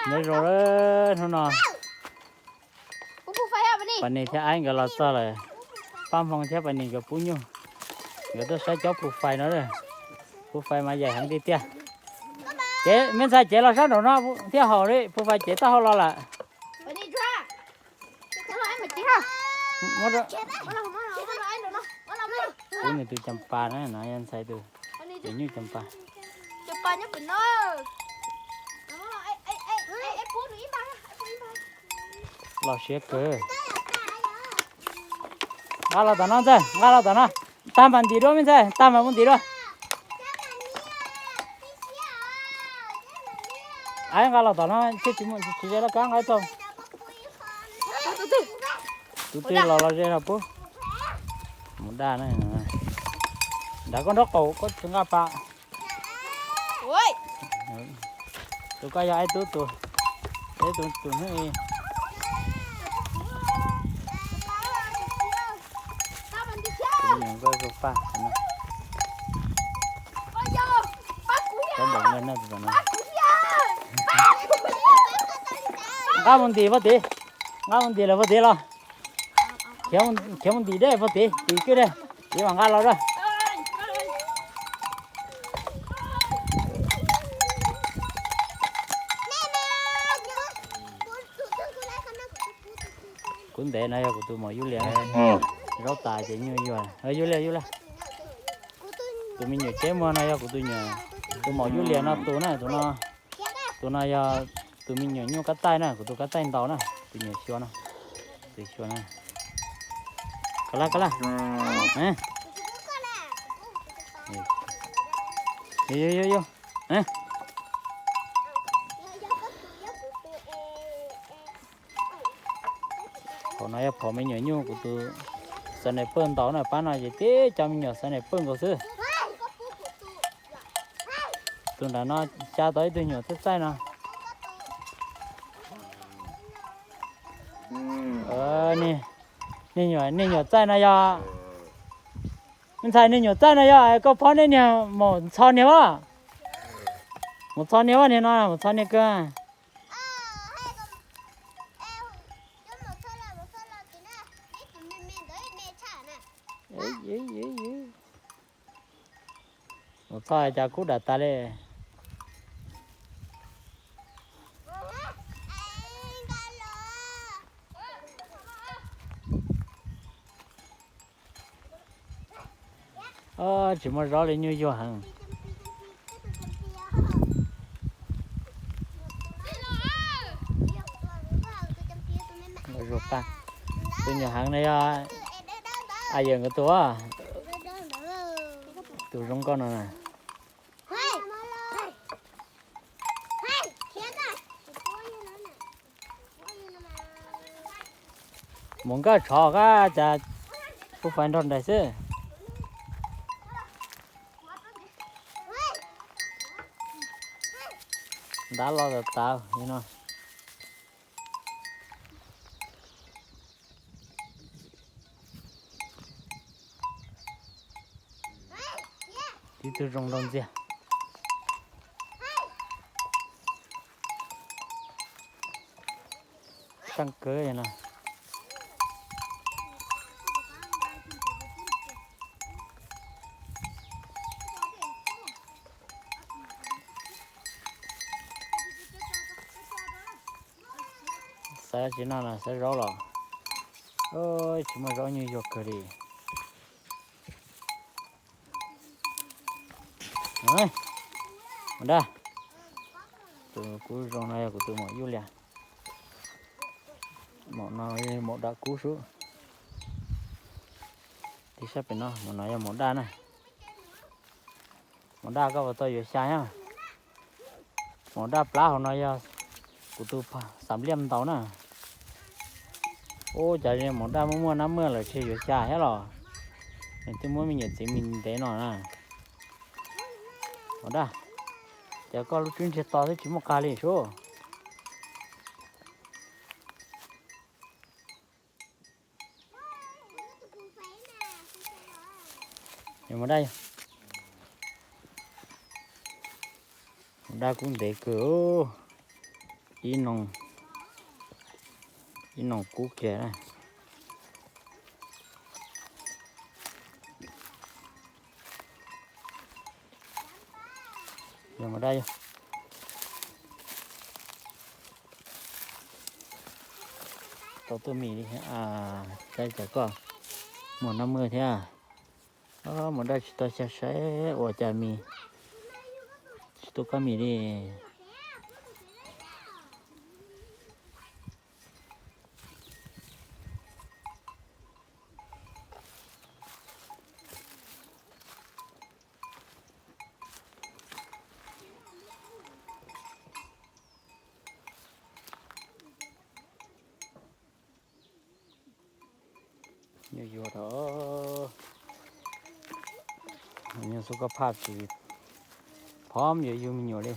Nyob zoo, hnub no Pab Nis thiab Aib nkawd los txog lawm. Pab Hmoo thiab Pab Nis nkawd pub nyuj, nkawd tuaj saib cov pub fais no. Pub fais mas yaim heev tiag tiag. Cev, me ntxhais, cev los sab nraum no thiaj haum li, pub fais cev taub hau los lawm. Pub nws tus cas pas na, no yog ntxhais tus, tus nyuj cas pas. Los siab kawg. Nqa los tom no ntxawg, nqa los tom no. Tag mas ntim dua me ntxhais, tag mas mus ntim dua. Aib, nqa los tom no thiaj tsis, tsis ze laj kab nqa ib tog. Tus twg los los ze no pub. Mus daj na. Nrad koj nraub qaum koj tsis nqa pas. Tus koj yog Aib Tub tus, Aib Tub tus hnub i. Tus me nyuam nkauj zoo paj no. Cov npaum no tus no. Nqa mus ntim pog tid, nqa mus ntim lawm pog tid los. Khiav mus ntim dej pog tid, tim kwj dej, tim mam nqa los a. Kuv ntev no yog kuv tus maum Yub Lias, zaub tas ces nyuj yuag. Yub Lias, Yub Lias. Tus me nyuam cev muag no yog kuv tus, tus maum Yub Lias no tus na, tus no, tus no yog tus me nyuam nyuj kab taij na, kuv tus kab taij ntaus na, tus nyuam xyuas no, tus xyuas na. Koj laj, koj laj. Yo, yo, yo, yo. Phom no yog phom me nyuam nyuj kuv tus sniper ntaus na, pab no ces tib co me nyuam sniper nkaus xwb. Tus nram no xya tau ib tug nyuam txaij txaij no. Niag nyuam txaij no yog, me ntxhais, niag nyuam txaij no yog koj phob nej niag maum ntxhov niag as? Maum ntxhov niag as, niag no maum ntxhov niag kawg. Maum ntxhov cas kub dam tas li. Tsis muaj zaub li, nyuj yuag heev. Tus nyuam heev no yog a yawm nkawd tus, tus zoo nkauj no na. Mus nkaj tshov kab cas pub fais nrog nraim xwb. Ntab los tas tas li no. Tib tug zoo nraug ntxiag. Seej kawg no. Xav tsis noj no xav zaub los. Tsis muaj zaub, nyuj yuag kawg li. Maum daj. Tus kuv zoo no yog kuv tus maum Yub Lias. Maum no maum daj kub sub. Tib sab pem no, maum no yog maum daj na. Maum daj koj puas tau yuav xya nyob? Maum daj plab hauv no yog kuv tus xam liaj ntaus na. Ub, cas maum daj muaj muaj nab muaj lawm tsis yuav xya thiab los? Nws twb muab me nyuam txiv mis ntev no na. Maum daj, cas koj lub tswb ntsiag to xwb tsis muaj qag li sub? Maum daj, maum daj kub ntev kawg. Ib noo, ib noo kub kiag na. Yog mus dab yog tau tuaj mis li, saib cas koj muag no muag thiab. Mus dab tsis tau xya saib ua cas mis tsis tuaj koj mis li. Nyuam yuav rau, nyuam xub koj phaj tsis phom yuav yug me nyuam li.